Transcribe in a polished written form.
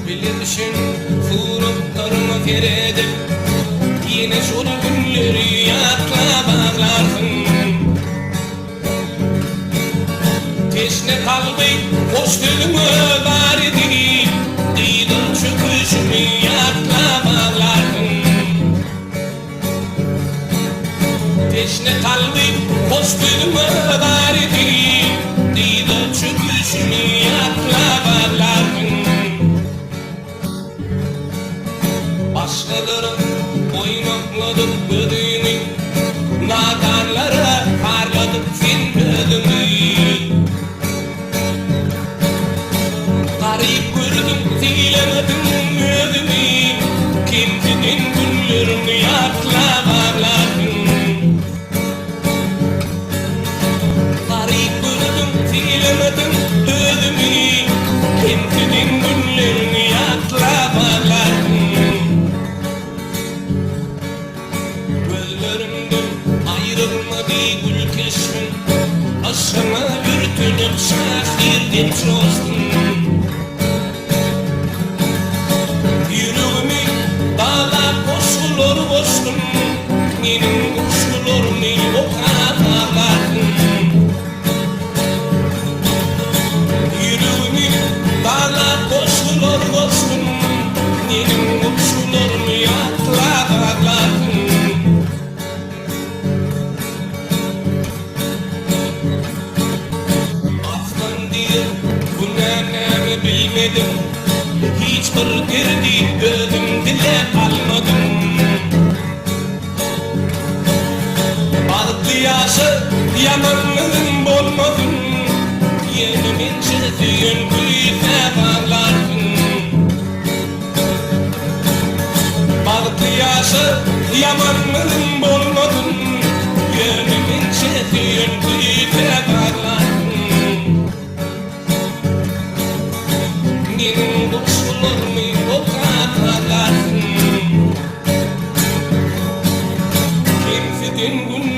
Bile düşen suratlaryňa seredip, Ýene şol günleri ýatlap aglarsyň. Teşne kalby hoş sözüňe zar edip, Dyza çöküşimi ýatlap aglarsyň. Teşne kalby hoş sözüňe zar edip, Dyza çöküşimi ýatlap aglarsyň. Başgalara oýnakladyp gözüňi, Nadanlara parladyp sen özüňi. Garyp gördüm, sylamedin özüňi, Kemsiden günleriňi ýatlap aglarsyň. Garyp gördüm, sylamedin özüňi, Kemsiden günleriňi ýatlap aglarsyň. Gözlerimden aýrylmady gül keşbiň, Yşgyňa ürkünip şahyr dek joşdum. Ýüregimi dagap goşgular goşdum, Meniň goşgularymy okap aglardym. Ýüregimi dagap goşgular goşdum, Meniň goşgularymy ýatlap aglardym. Aslan diýip günä näme bilmedim, Hiç bir derdi özüm dile almadym. Bagtly ýaşa ýamanlygym bolmasyn, Ýöne mençe söýen küýsä baglarsyň. Bagtly ýaşa ýamanlygym bolmasyn, Ýöne mençe söýen küýsä baglarsyň. Meniň goşgularymy okap aglarsyň. Kemsiden gün.